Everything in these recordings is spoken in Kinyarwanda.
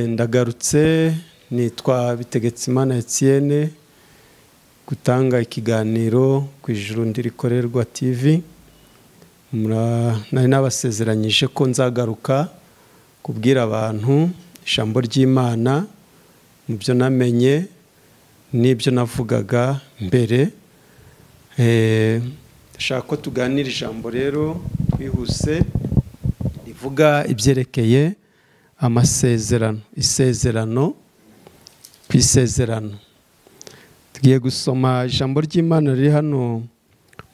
Ndagarutse nitwa Bitegetsimana Etienne gutanga ikiganiro ku Ijuru Ndirikorerwa TV. Nari nabasezeranyije ko nzagaruka kubwira abantu ijambo ry'Imana mu byo namenye n'ibyo navugaga mbere. Ndashaka ko tuganira ijambo rero twihuse rivuga ibyerekeye amasezerano, isezerano ku isezerano. Tugiye gusoma ijambo ry'Imana riri hano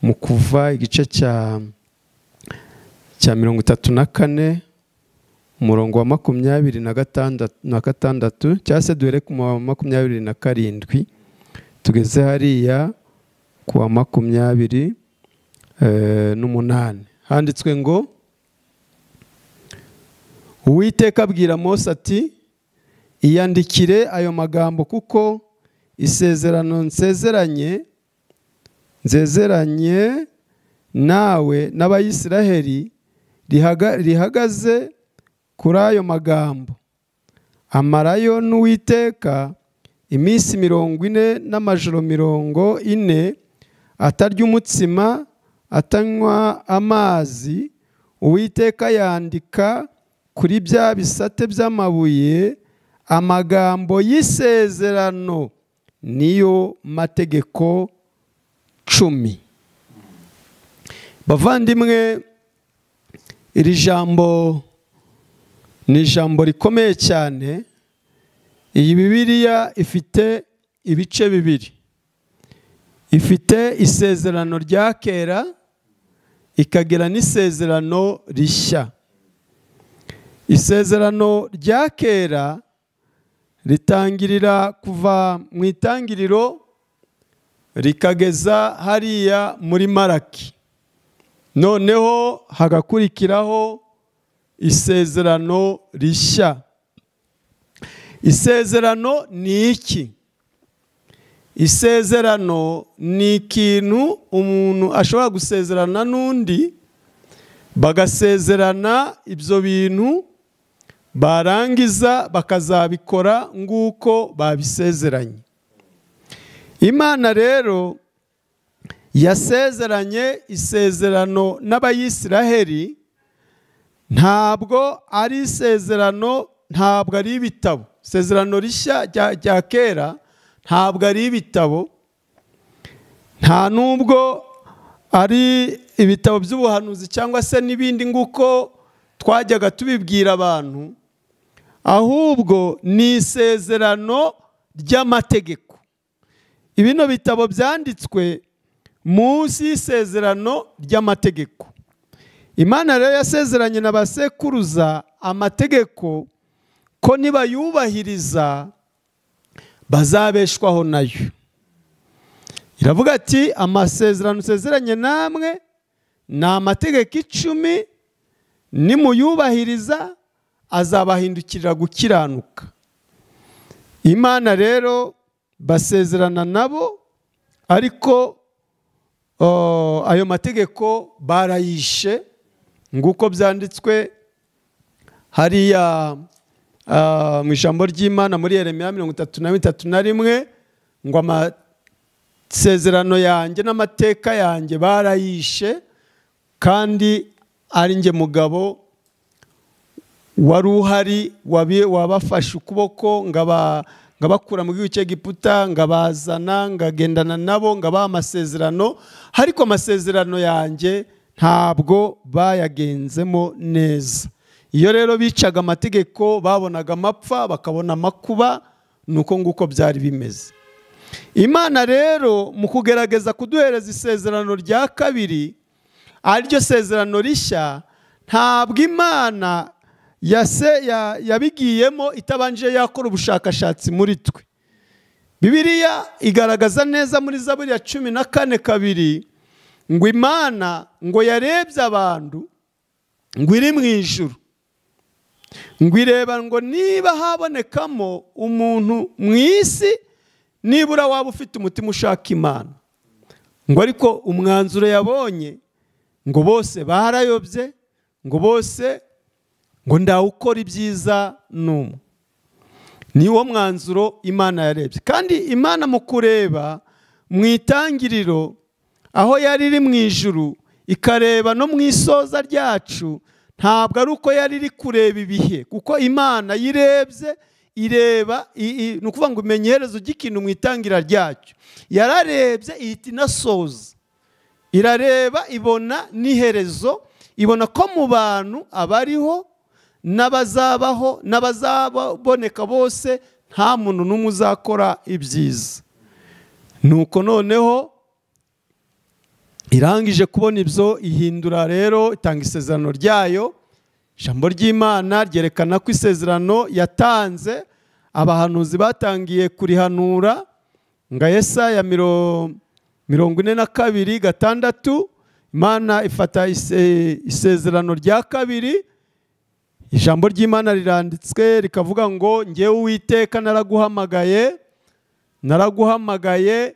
mu Kuva igice cya 34 umurongo wa 26 cyangwa se duhere ku wa 27 tugeze hariya ku wa 28. Handitswe ngo: Uwiteka abwira Mose ati: iyandikire ayo magambo kuko isezerano nzezeranye nawe n'Abayisiraheli rihagaze kuri ayo magambo. Amarayo n'Uwiteka iminsi 40 n'amajoro 40 atarya umutsima atanywa amazi. Uwiteka yandika kuri bya bisate by'amabuye amagambo y'isezerano, niyo mategeko 10. Bavandimwe, iri jambo ni ijambo rikomeye cyane. Iyi Bibiliya ifite ibice bibiri. Ifite isezerano rya kera, ikagira n'isezerano rishya. Isezerano rya kera ritangirira kuva mu itangiriro rikageza hariya muri Maraki. Noneho hagakurikiraho isezerano rishya. Isezerano ni iki? Isezerano ni ikintu umuntu ashobora gusezerana n'undi, bagasezerana ibyo bintu, barangiza bakazabikora nguko babisezeranye. Imana rero yasezeranye isezerano n'Abayisiraheli. Ntabwo ari isezerano, ntabwo ari ibitabo. Isezerano rishya rya kera ntabwo ari ibitabo, nta nubwo ari ibitabo by'ubuhanuzi cyangwa se n'ibindi nguko twajyaga tubibwira abantu, ahubwo ni isezerano ry'amategeko. Ibino bitabo byanditswe munsi y'isezerano ry'amategeko. Imana rero yasezeranye na basekuruza amategeko ko nibayubahiriza bazabeshwaho nayo. Iravuga ati: amasezerano nsezeranye namwe ni amategeko 10, nimuyubahiriza azabahindukirira gukiranuka. Imana rero basezerana nabo, ariko ayo mategeko barayishe nguko byanditswe hariya mu ijambo ry'Imana muri Yeremiya 33:31 ngo amasezerano yanjye n'amateka yanjye barayishe, kandi ari nge mugabo wari uhari wabafashe ukuboko ngabakura mu gihugu cy'Egiputa, ngabazana, ngagendana nabo, ngabaha amasezerano, ariko amasezerano yanjye ntabwo bayagenzemo neza. Iyo rero bicaga amategeko babonaga amapfa, bakabona amakuba, nuko nguko byari bimeze. Imana rero mu kugerageza kuduhereza isezerano rya kabiri, ariryo sezerano rishya, ntabwo Imana yabigiyemo itabanje yakora ubushakashatsi muri twe. Bibiliya igaragaza neza muri Zaburi ya 14:2 ngo Imana ngo yarebye abantu ngo iri mu ijuru, ngo ireba ngo niba habonekamo umuntu mu isi nibura waba ufite umutima ushaka Imana. Ngo ariko umwanzuro yabonye ngo bose barayobye, ngo bose Ngo ndawukora ibyiza n'umwe. Niwo mwanzuro Imana yarebye. Kandi Imana mu kureba mu itangiriro aho yari iri mu ijuru ikareba no mu isoza ryacu, ntabwo ari uko yari iri kureba ibihe, kuko Imana yirebye ireba, ni ukuvuga ngo imenye iherezo ry'ikintu mu itangira ryacyo. Yararebye ihita inasoza, irareba ibona n'iherezo, ibona ko mu bantu abariho n'abazabaho n'abazaboneka bose nta muntu n'umwe uzakora ibyiza. Nuko noneho irangije kubona ibyo, ihindura rero, itanga isezerano ryayo. Ijambo ry'Imana ryerekana ko isezerano yatanze abahanuzi batangiye kurihanura, nga Yesaya 42:6, Imana ifata isezerano rya kabiri. Ijambo ry'Imana riranditswe rikavuga ngo njyewe Uwiteka naraguhamagaye, naraguhamagaye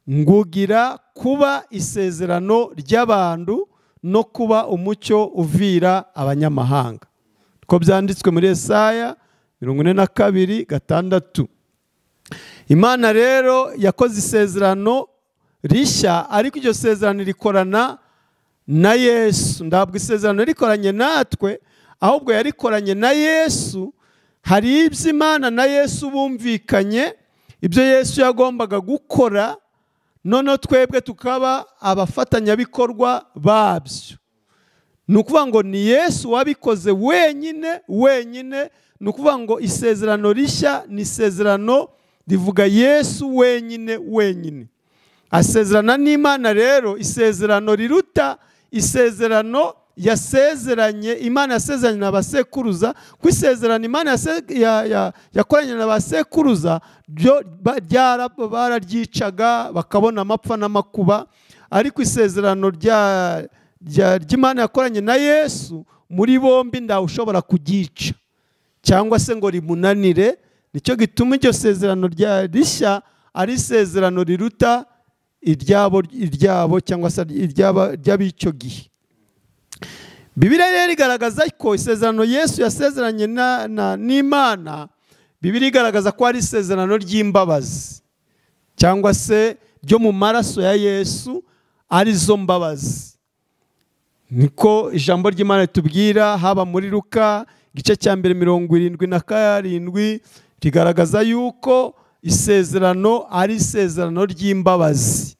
ngugira kuba isezerano ry'abantu no kuba umucyo uvira abanyamahanga. Ko byanditswe muri Yesaya 42:6. Imana rero yakoze isezerano rishya, ariko iryo sezerano rikorana na Yesu. Ntabwo isezerano rikoranye natwe, ahubwo yarikoranye na Yesu. Hari ibyo Imana na Yesu bumvikanye, ibyo Yesu yagombaga gukora, none twebwe tukaba abafatanyabikorwa babyo. Ni ukuvuga ngo ni Yesu wabikoze wenyine wenyine. Ni ukuvuga ngo isezerano rishya ni isezerano rivuga Yesu wenyine wenyine. Asezerana n'Imana rero isezerano riruta isezerano yasezeranye Imana yasezeranye na basekuruza. Ku isezerano Imana yakoranye na basekuruza bararyicaga bakabona amapfa n'amakuba, ariko isezerano ry'Imana yakoranye na Yesu muri bombi ndawe ushobora kugica cyangwa se ngo rimunanire. Nicyo gituma iryo sezerano rya rishya ari isezerano riruta iryabo cyangwa se iry'ab'icyo gihe. Bibiliya rero igaragaza ko isezerano Yesu yasezeranye n'Imana, Bibiliya igaragaza ko ari isezerano ry'imbabazi cyangwa se ryo mu maraso ya Yesu, arizo mbabazi. Niko ijambo ry'Imana ritubwira, haba muri Luka igice cya mbere 77, rigaragaza yuko isezerano ari isezerano ry'imbabazi.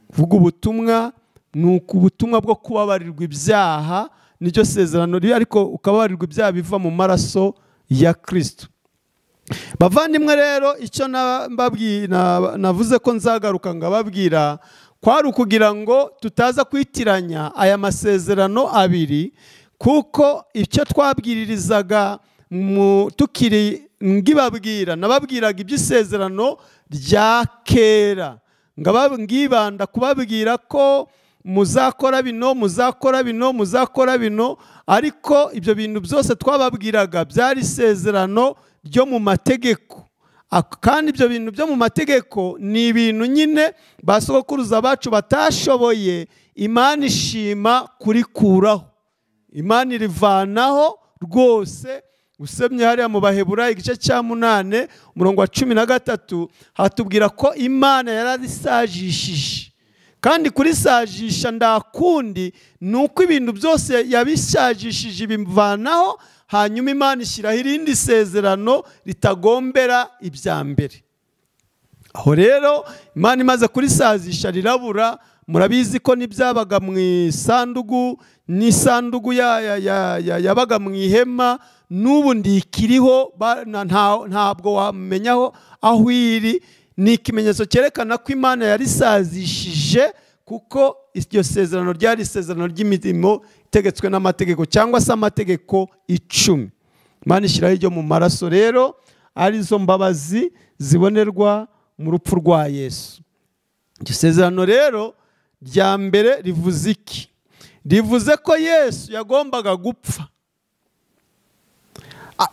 Kuvuga ubutumwa ni ubutumwa bwo kubabarirwa ibyaha, nicyo sezerano riri, ariko ukababarirwa ibyaha biva mu maraso ya Kristo. Bavandimwe rero, icyo navuze ko nzagaruka ngababwira kwari ukugira ngo tutaza kwitiranya aya masezerano abiri, kuko icyo twabwiririzaga tukiri ngibabwira, nababwiraga iby'isezerano rya kera, ngibanda kubabwira ko muzakora bino, muzakora bino, muzakora bino, ariko ibyo bintu byose twababwiraga byari isezerano ryo mu mategeko. Kandi ibyo bintu byo mu mategeko ni ibintu nyine basogokuruza bacu batashoboye, Imana ishima kurikuraho, Imana irivanaho rwose. Usomye hariya mu Baheburayo igice cya 8 umurongo wa 13, hatubwira ko Imana yararisajishije. Kandi kurisajisha ndakundi nuko ibintu byose yabisajishije bimvanaho, hanyuma Imana ishyiraho irindi sezerano ritagombera ibya mbere. Aho rero Imana imaze kurisazisha rirabura. Murabizi ko nibyabaga mu isandugu, n'isandugu yabaga mu ihema, n'ubu ndikiriho, ntabwo wamenyaho aho iri. Ni ikimenyetso cyerekana ko Imana yarisazishije, kuko iryo sezerano ryari isezerano ry'imirimo itegetswe n'amategeko cyangwa se amategeko 10. Imana ishyiraho iryo mu maraso rero, arizo mbabazi zibonerwa mu rupfu rwa Yesu. Iryo sezerano rero rya mbere rivuze iki? Rivuze ko Yesu yagombaga gupfa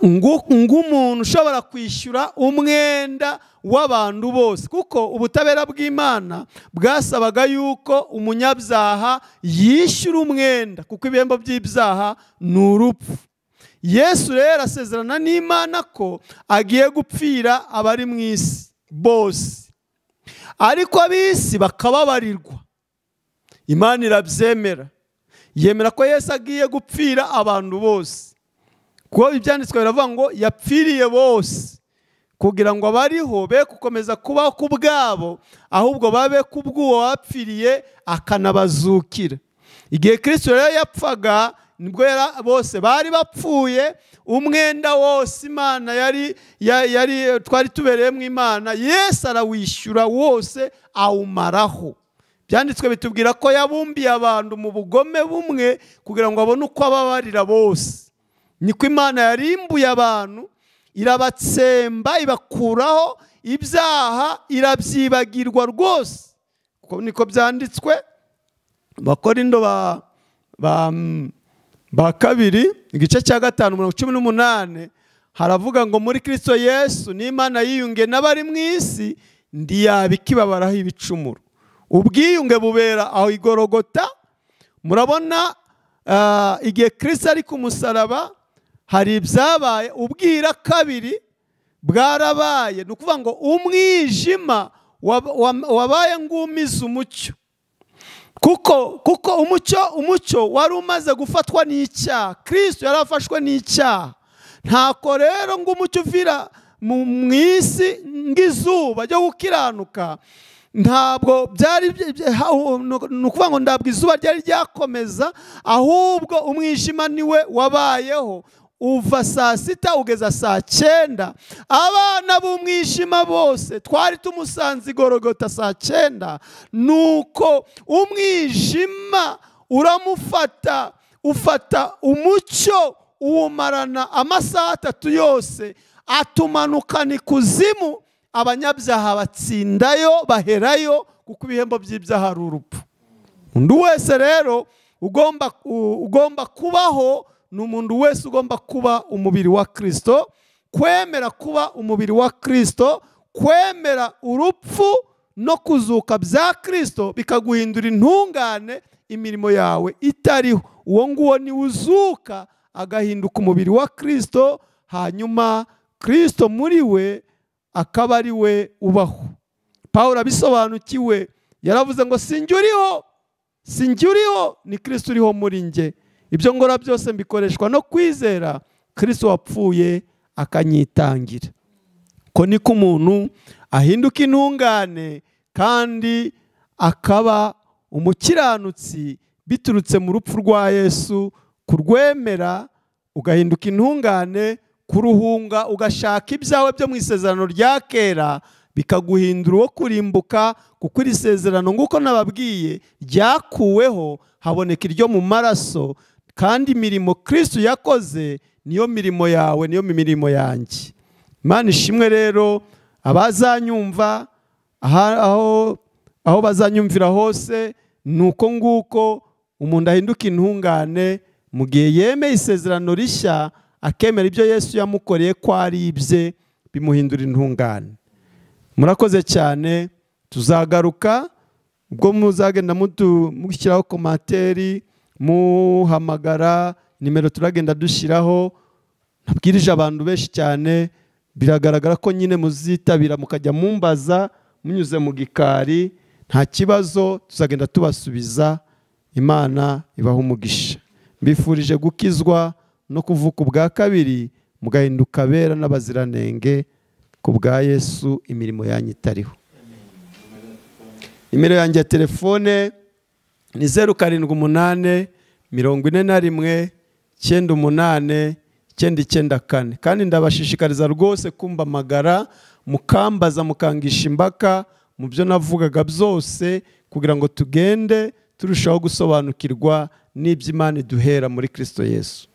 ng'umuntu ushobora kwishyura umwenda w'abantu bose, kuko ubutabera bw'Imana bwasabaga yuko umunyabyaha yishyura umwenda, kuko ibihembo by'ibyaha ni urupfu. Yesu rero asezerana n'Imana ko agiye gupfira abari mu isi bose, ariko ab'isi bakababarirwa. Imana irabyemera, yemera ko Yesu agiye gupfira abantu bose, kuko ibyanditswe biravuga ngo yapfiriye bose kugira ngo abariho be gukomeza kubaho ku bwabo, ahubwo babe ku bw'uwo wapfiriye akanabazukira. Igihe Kristo rero yapfaga nibwo bose bari bapfuye, umwenda wose Imana yari twari tubereyemo Imana, Yesu arawishyura wose awumaraho. Byanditswe bitubwira ko yabumbiye abantu mu bugome bumwe kugira ngo abone uko ababarira bose. Niko Imana yarimbuye abantu, irabatsemba, ibakuraho ibyaha, irabyibagirwa rwose. Kuko niko byanditswe Bakorindo ba kabiri igice cya 5 umurongo 18 haravuga ngo muri Kristo Yesu n'Imana yiyunge n'abari mu isi ndiyabikibabaraho ibicumuro. Ubwiyunge bubera aho igorogota. Murabona igihe Kristo ari ku musaraba hari ibyabaye, ubwira kabiri bwarabaye. Ni ukuvuga ngo umwijima wabaye ngumiza umucyo, kuko umucyo wari umaze gufatwa n'icyaha. Kristo yarafashwe n'icyaha. Ntako rero ngo umucyo uvira mu isi ng'izuba ryo gukiranuka, ntabwo byari, ni ukuvuga ngo ndabwo izuba ryari ryakomeza, ahubwo umwijima niwe wabayeho uva saa 6 ugeza saa 9. Abana b'umwijima bose twari tumusanze igorogota saa 9. Nuko umwijima uramufata, ufata umucyo uwumarana amasaha 3 yose, atumanukana ikuzimu. Abanyabyaha batsindayo baherayo, kuko ibihembo by'ibyaha ari urupfu. Undi wese rero ugomba kubaho ni umuntu wese ugomba kuba umubiri wa Kristo, kwemera kuba umubiri wa Kristo, kwemera urupfu no kuzuka bya Kristo bikaguhindura intungane, imirimo yawe itariho. Uwo nguwo ni uzuka agahinduka umubiri wa Kristo, hanyuma Kristo muri we akaba ari we ubaho. Pawulo abisobanukiwe yaravuze ngo sinjye uriho, ni Kristo uriho muri nge. Ibyo ngora byose mbikoreshwa no kwizera Kristo wapfuye akanyitangira. Ko niko umuntu ahinduka intungane kandi akaba umukiranutsi biturutse mu rupfu rwa Yesu, kurwemera ugahinduka intungane, kuruhunga ugashaka ibyawe byo mu isezerano rya kera bikaguhindura uwo kurimbuka, kuko iri sezerano nguko nababwiye ryakuweho haboneka iryo mu maraso, kandi imirimo Kristo yakoze niyo mirimo yawe, niyo mirimo yanjye. Imana ishimwe rero abazanyumva aho bazanyumvira hose, nuko nguko umuntu ahinduka intungane mu gihe yemeye isezerano rishya, akemera ibyo Yesu yamukoreye ko ari ibye, bimuhindura intungane. Murakoze cyane, tuzagaruka ubwo muzagenda mushyiraho komantere, muhamagara nimero turagenda dushyiraho. Nabwirije abantu benshi cyane, biragaragara ko nyine muzitabira mukajya mumbaza munyuze mu gikari, nta kibazo tuzagenda tubasubiza. Imana ibaha umugisha. Mbifurije gukizwa no kuvuka ubwa kabiri, mugahinduka bera n'abaziranenge ku bwa Yesu, imirimo yanyu itariho. Nimero yanjye ya telefone ni 078 41 98 994. Kandi ndabashishikariza rwose kumpamagara, mukambaza, mukangisha imbaka mu byo navugaga byose, kugira ngo tugende turushaho gusobanukirwa n'iby'Imana iduhera muri Kristo Yesu.